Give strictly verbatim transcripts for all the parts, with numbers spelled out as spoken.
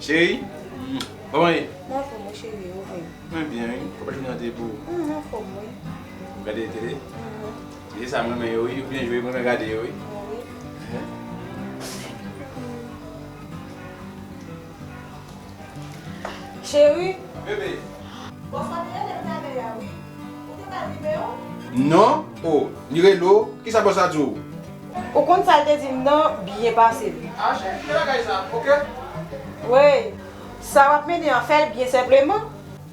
Cheri, kòman ye? Mwen anfòm wi cheri, ou menm? Mwen byen wi. Kòman jounen an te ye pou ou? Mwen anfòm wi. Ou gade tele? Mhm. Se sa mwen renmen yo wi, ou byen jwe, mwen renmen gade yo wi. Wi. Cheri. Bebe. Bòs la te rele m talè a wi. Ou te bay nimewo? Non. Oh, li rele w? Kisa bòs la di w? Ou konn sa l te di m nan, byen pase l. Ah, cheri, kite bagay sa, oke? Wi. Sa w ap mennen an, fè l byen senpleman.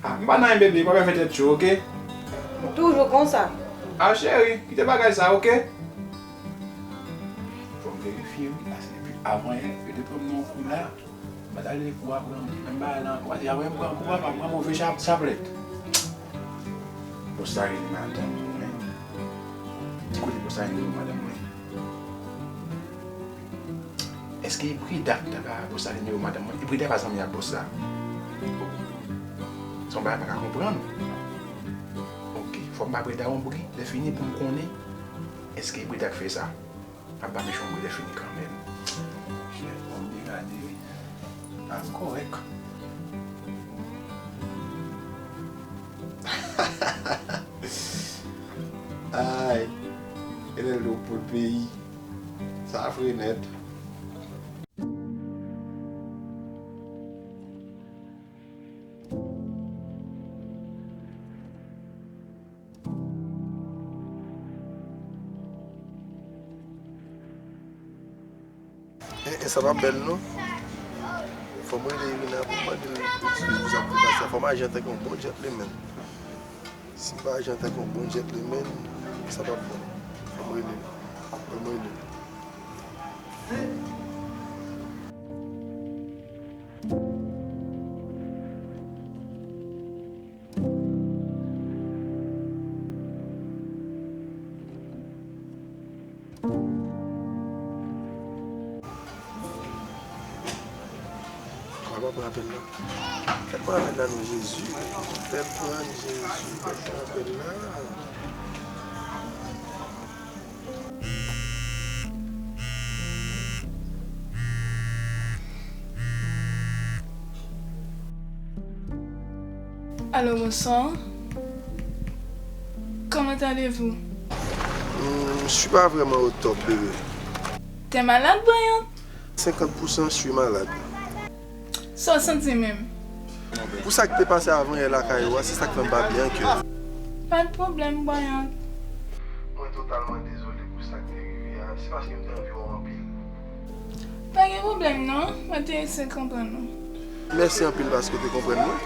Ah, m pa nan anyen, bebe, pa fè tèt cho, oke? Ou toujou konsa. Ah, cheri, kite bagay sa, oke? Fò m verifye, wi, paske depi avan yè, yo te pran m nan yon kou la. M pa t ale pou aprann menm bagay la ankò. Paske apre m pran kou a, m ap pran move cha-, chaplèt. Bòs la rele madanm mwen. Ki kote bòs la rele madanm mwen? Èske Ibrida ki ta ka bòs la nimewo madanm mwen? Ibrida pa zanmi ak bòs la. Se yon bagay m pa ka konprann. Oke, fò m ba Brida yon bri, lè fini pou m konnen èske Ibrida k fè sa. M ap ba mechan yon bri lè fini kanmenm. Chèf, fò m degade wi. Pa kòrèk. Ay, e lè l pou l peyi. Sa fre nèt. E, e sa pa bèl non. Fò m rele Irina pou m mande l eskiz pou sa k te pase a. Fò m aji antanke yon bon djètlemenn. Si m pa aji antanke yon bon djètlemenn, sa p ap bon. Fò m rele l. Fò m rele l. Papa pran apèl la. Fè l pran apèl la non Jezi. Fè l pran Jezi. Fè l pran apèl la. Allô, bonsoir. Comment allez-vous? Hmm, je suis pas vraiment au top, bébé. T'es malade, Brian? Cinquante pour cent, je suis malade. Sa w santi menm? Pou sa k te pase avan yè lakay ou a, se sa k fè m pa byen an kè. Pa de pwoblèm, Brian. Mwen totalman dezole pou sa k te rive a. Se paske m te anvi wè w anpil. Pa gen pwoblèm non, mwen te eseye konprann ou. Mèsi anpil paske w te konprann mwen.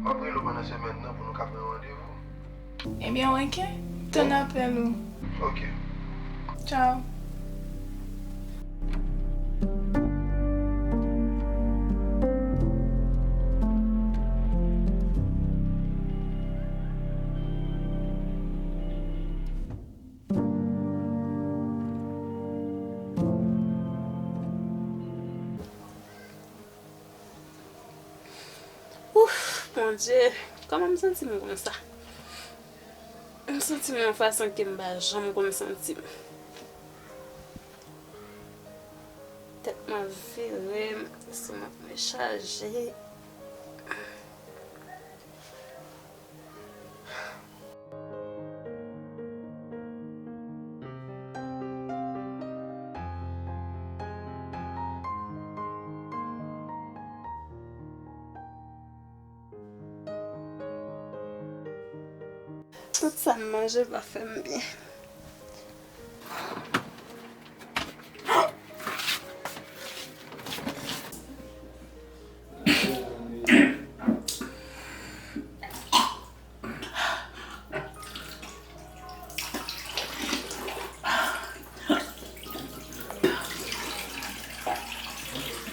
M ap rele w pandan semèn nan pou nou ka pran randevou. Ebyen, oke. Tann apèl ou. Oke. Tchao. Ouf, Bondye, kòman m santi m konsa? M santi m yon fason ke m pa janm konn santi m. Tèt mwen vire, lestomak mwen chaje. Tout sa m manje pa fè m byen.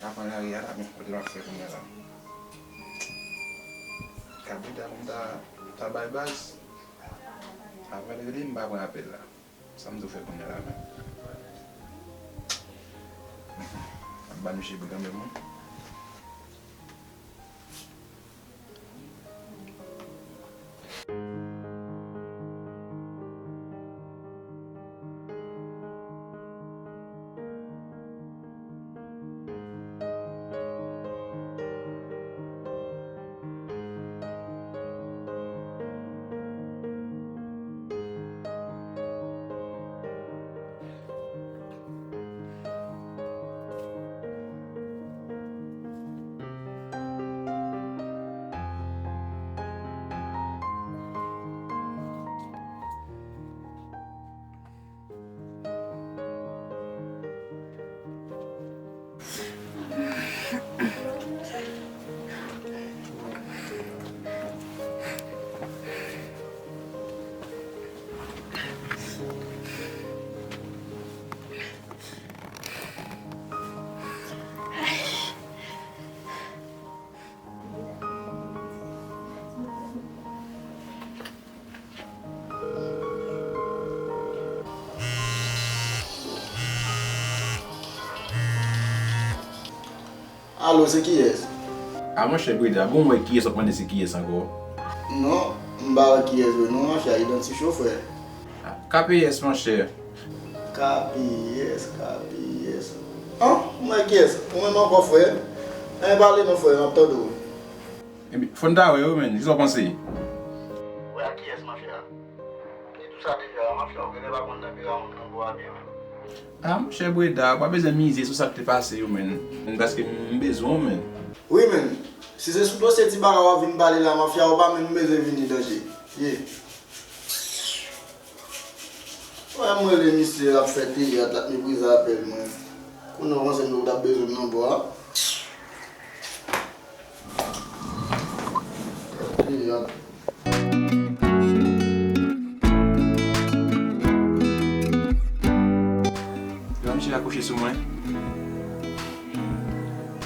Apre lari a la, men, kote m ap fè kounye a la? Kabrita pou m ta, ta bay baz. Apre l rele m, m pa pran apèl la. Sa m dwe fè kounye a la menm? M ap ba misye bri kanmenm wi. Alo, se kiyès? A, monchè Breda, bon, m wè kiyès w ap mande se kiyès ankò? Non, m pa wè kiyès vre non, monchè, a idantif yo, frè. A, K P S, monchè. K P S, K P S. An, m wè kiyès. Ou menm ankò, frè? Anyen pale non, frè, m ap tande w. Ebyen, fò n ta wè yo, menn. Kisa w panse? Wè a kiyès, monchè? Di tou sa deja, mafya, ou genlè pa konn tanperaman moun nan bò a byen, menn. A, monchè Breda, ou pa bezwen mize sou sa k te pase yo, menn. Paske m bezwen w, menn. Wi, menn. Si se sou dosye Ti Bara w ap vin pale la, mafya, ou pa menm bezwen vini danje. Ye. Wè, m rele misye, l ap fè teyat, l ap meprize apèl mwen. Kounye a w panse m t ap bezwen m nan bò a? Teyat. Yo, misye akouche sou mwen.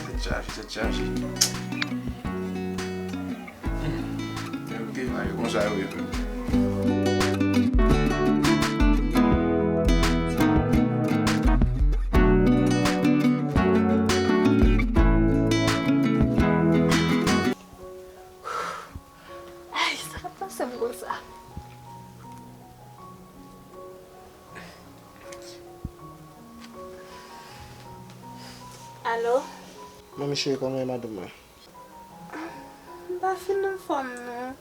Tèt chaje, tèt chaje. Ok, bagay konsa yo ye. Ay, sa k ap pase m konsa? Alo? Manmi cheri, kòman w ye, madanm mwen? M pa fin anfòm non.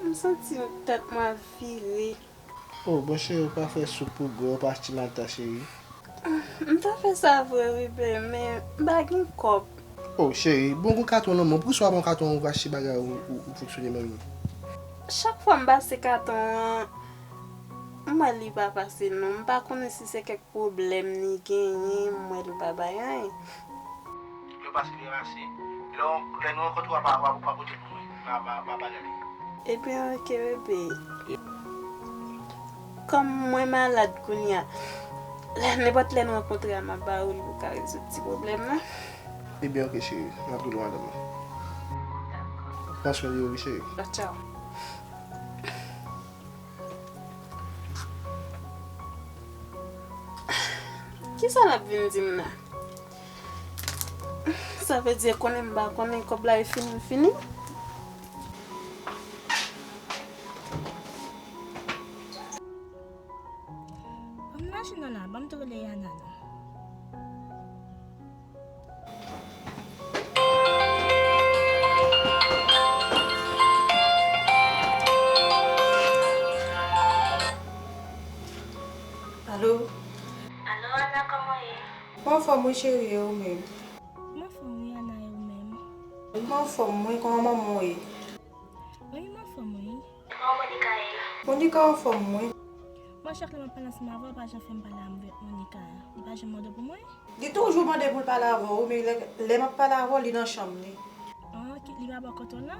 M santi tèt mwen ap vire. Oh, bon cheri, ou pa fè soup pou gwo, ou pa achte malta, cheri. M ta fè sa vre wi, bebe, men m pa gen kòb. Oh, cheri, bon, gon katwon nan men w. Poukisa w pa pran katwon ou achte bagay ou, ou, ou fonksyone menm? Chak fwa m pase katwon an, m wè li pa pase non. M pa konnen si se kèk pwoblèm li genyen, m wè li pa bay anyen. Yo pa seleranse. Lè, lè nou rankontre w, w a, w a, w a pote l pou mwen. M a, m a, m a pa gade. Ebyen, oke, bebe. Kòm mwen malad kounye a, lè, nenpòt lè n rankontre a, m ap ba ou l pou ka rezoud ti pwoblèm nan. Ebyen, oke, cheri. M ap rele w madanm mwen. Dakò. Pran swen de ou, wi, cheri. Tchaw. Kisa l ap vin di m la? Sa vle di konnen m pa konnen kòb la e fini, fini. Ban m machin nan la, ban m tou rele Yana non. Alo? Alo, Ana, kòman w ye? Mwen anfòm wi, cheri, e ou menm? Mwen anfòm wi, Ana, e ou menm? Mwen anfòm wi, kòman manman w ye? Wi, mwen anfòm wi. Kòman Monica ye? Monica anfòm wi. Mwen, chak lè m ap pale ansanm avè w, ou pa janm fè m pale avèk Monica. Li pa janm mande w pou mwen? Li toujou mande pou l pale avè w, men lè, lè m ap pale avè w, li nan chanm li. Ah, ok, li pa bò kote w la?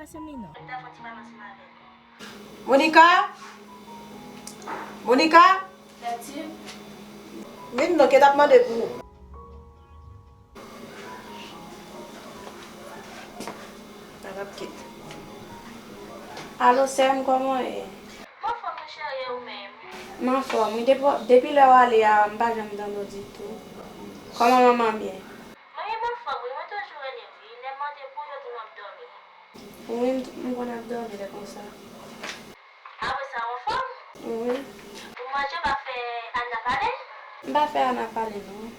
Pase m li non. Mwen ta fè yon ti pale ansanm avè l. Monica? Monica? Daddy? Vin non, ke t ap mande pou ou. Alo, sè m, kòman w ye? M anfòm wi, cheri, e ou menm? M anfòm wi. Depi, depi lè w ale a, m pa janm tande w ditou. Kòman manman w ye? Manmi m anfòm wi, mwen toujou rele l wi. Lè m mande pou l, yo di m ap dòmi. Wi, m, m konn ap dòmi lè konsa. Apre sa, ou anfòm? Wi. Ou manje, ou pa fè Ana pale? M pa fè Ana pale, non.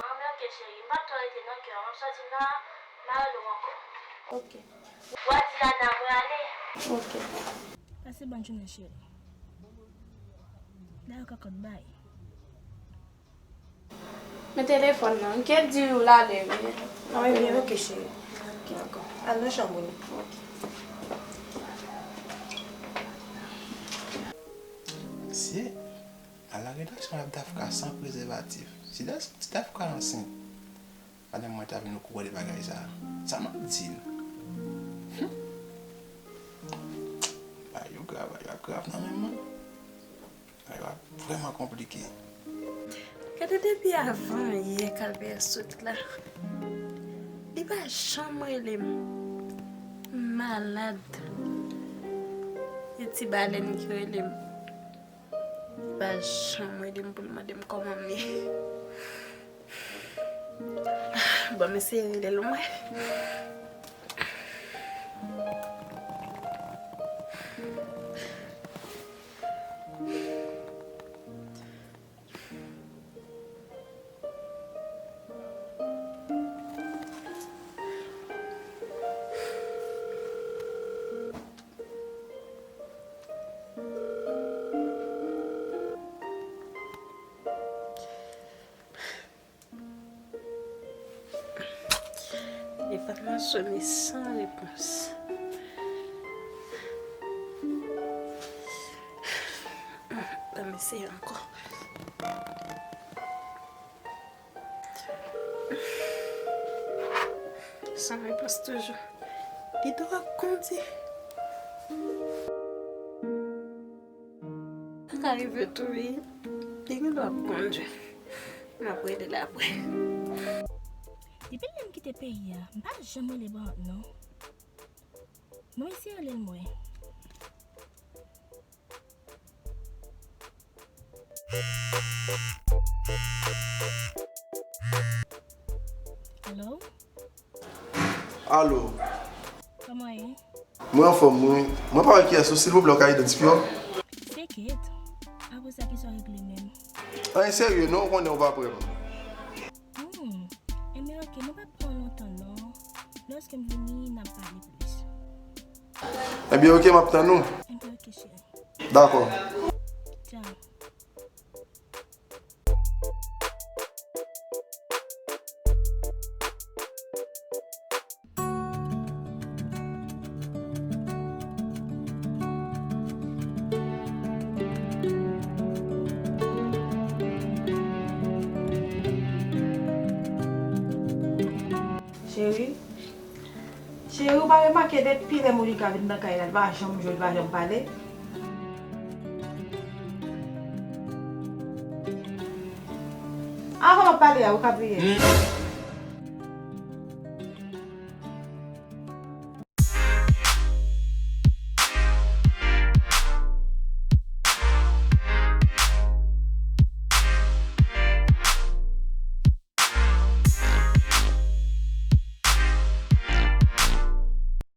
An, men oke, cheri, m p ap twò rete nan kè w. M ap sòti la, m a rele w ankò. Oke. W a di Ana mwen ale. Oke. Pase bòn jounen, cheri. Dayè kòkòt bay. Men telefòn nan, m te di w l ale, wi. Ah, ebyen, oke, cheri. Dakò. Al nan chanm ou. Oke. Mesye, al nan redaksyon ap Dafka san prezèvatif. Si Daf-, si Dafka ansent, madanm mwen ta vin okouran de bagay sa a. Sa m ap di l? Hum. Bagay yo grav, bagay yo ap grav nan men mwen. Bagay yo ap vrèman konplike. Gade depi avan yè Kalbè sot la. Li pa janm rele m. M malad. E ti balèn ki rele m. Li pa janm rele m pou l mande m kòman m ye. Ban m eseye rele l mwen. Telefòn nan sone san repons. Ban m eseye ankò. San repons toujou. Li dwòg kondi. Sa ka rive tou, wi. Li gen dwa ap kondui. N ap rele l apre. Depi lè m kite peyi a, m pa janm rele Brant non. Mwen eseye rele l mwen. Alo? Alo. Kòman w ye? Mwen anfòm, wi. Mwen pa wè kiyès ou, silvouplè, w ka idantifye w? Sekèt. Apre sa, kisa w regle menm? Anyen serye non, ou konnen ou pa prè m. Hmm. Enben, oke, mwen p ap pran lontan non. Lòske m vini, n ap pale plis. Enben, oke, m ap tann ou. Enben, oke, cheri. Dakò. Tchao. Cheri, cheri, ou pa remake depi lè Monica vin nan kay la, li pa janm jwe, li pa janm pale? Avan m ap pale a, ou ka priye.